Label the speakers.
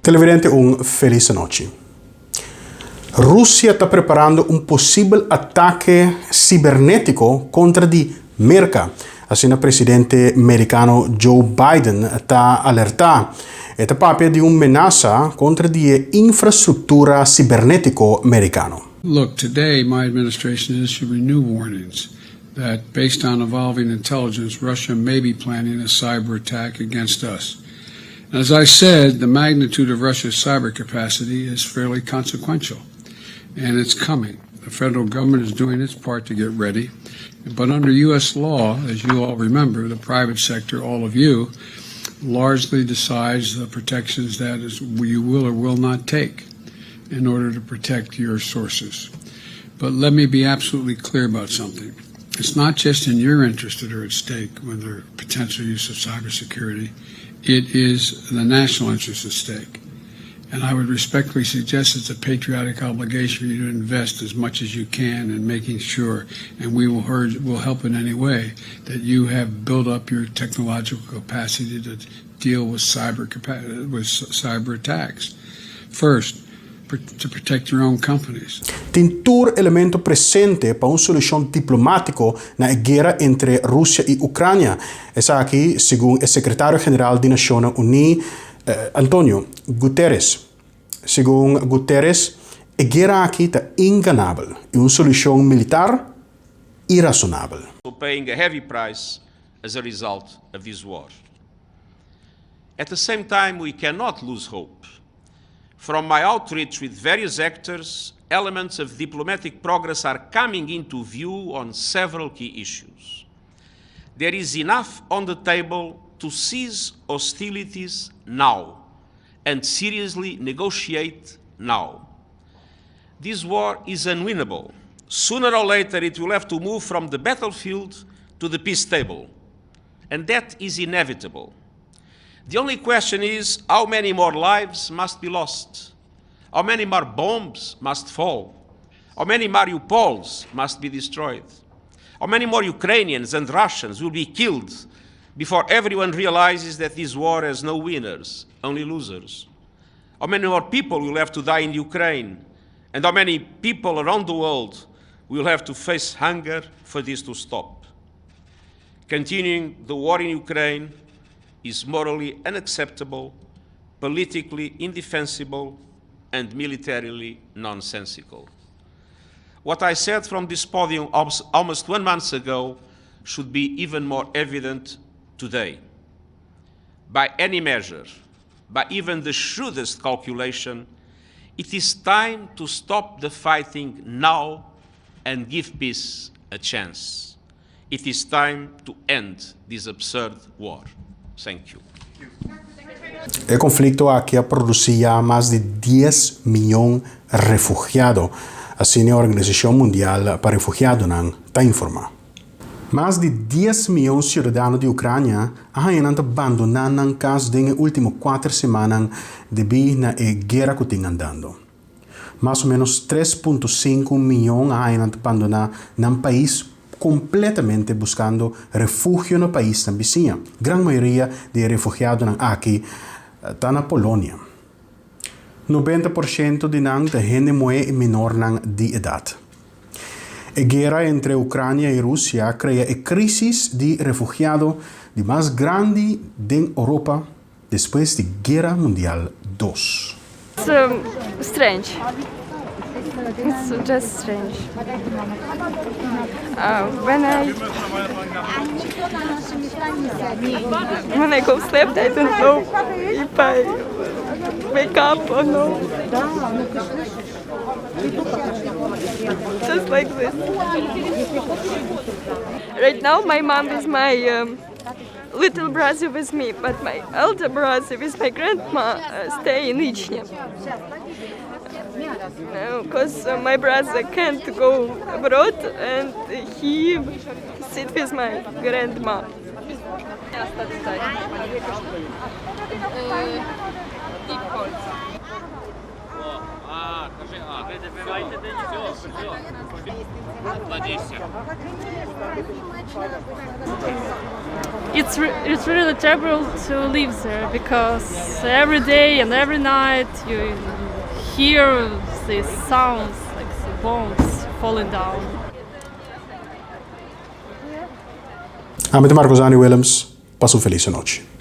Speaker 1: Televidente un felis anochi. Rusia ta preparando un posibel atake sibernetiko kontra di Merka, asina presidente merikano Joe Biden ta alertá. E ta papia di un menasa kontra di e infrastruktura sibernetiko merikano.
Speaker 2: Look, today my administration has issued new warnings that, based on evolving intelligence, Russia may be planning a cyber attack against us. And as I said, the magnitude of Russia's cyber capacity is fairly consequential, and it's coming. The federal government is doing its part to get ready, but under U.S. law, as you all remember, the private sector, all of you, largely decides the protections that is, you will or will not take in order to protect your sources. But let me be absolutely clear about something. It's not just in your interest that are at stake with the potential use of cybersecurity. It is the national interest at stake. And I would respectfully suggest it's a patriotic obligation for you to invest as much as you can in making sure, and we will urge, will help in any way, that you have built up your technological capacity to deal with cyber attacks. First, to protect your own companies.
Speaker 1: Tin tur elemento presente pa un solushon diplomátiko na e guera entre Rusia i Ukrania. Esaki, segun e sekretario general di Nashonnan Uní, Antonio Guterres. Segun Guterres, e guera aki ta inganabel i un solushon militar irasonabel.
Speaker 3: Paying a heavy price as a result of this war. At the same time, we cannot lose hope. From my outreach with various actors, elements of diplomatic progress are coming into view on several key issues. There is enough on the table to cease hostilities now and seriously negotiate now. This war is unwinnable. Sooner or later, it will have to move from the battlefield to the peace table. And that is inevitable. The only question is how many more lives must be lost? How many more bombs must fall? How many Mariupols must be destroyed? How many more Ukrainians and Russians will be killed before everyone realizes that this war has no winners, only losers? How many more people will have to die in Ukraine? And how many people around the world will have to face hunger for this to stop? Continuing the war in Ukraine is morally unacceptable, politically indefensible, and militarily nonsensical. What I said from this podium almost 1 month ago should be even more evident today. By any measure, by even the shrewdest calculation, it is time to stop the fighting now and give peace a chance. It is time to end this absurd war. Thank you.
Speaker 1: E konflikto aki a produsí mas di 10 mion refugiado. Asina e Organisashon Mundial pa Refugiadonan ta informá. Mas di 10 mion siudadano di Ukrania a bandoná nan kas den último 4 siman debí na e guera ku tin andando. Mas o ménos 3.5 mion a bandoná nan pais kompletamente buskando refugio na pais bisiña. Gran mayoria di refugiadonan aki ta na Polonia. 90% di nan ta hende muhé i menornan di edat. E guera entre Ukrania i Rusia a krea e krísis di refugiado di mas grandi na Europa despues di Guera Mundial II.
Speaker 4: It's strange. It's just strange. When I go sleep, I don't know if I wake up or no. Just like this. Right now, my mom is my little brother with me, but my elder brother with my grandma stay in Ichnia. Because my brother can't go abroad and he sit with my grandma.
Speaker 5: Miasta tutaj. I Polsce.
Speaker 6: А, кажи, а. Все, все. Кладися.
Speaker 5: It's really terrible to live there because every day and every night you hear these sounds like the bombs falling down.
Speaker 1: Ami ta Marcosani Willems, pasa un felis nochi.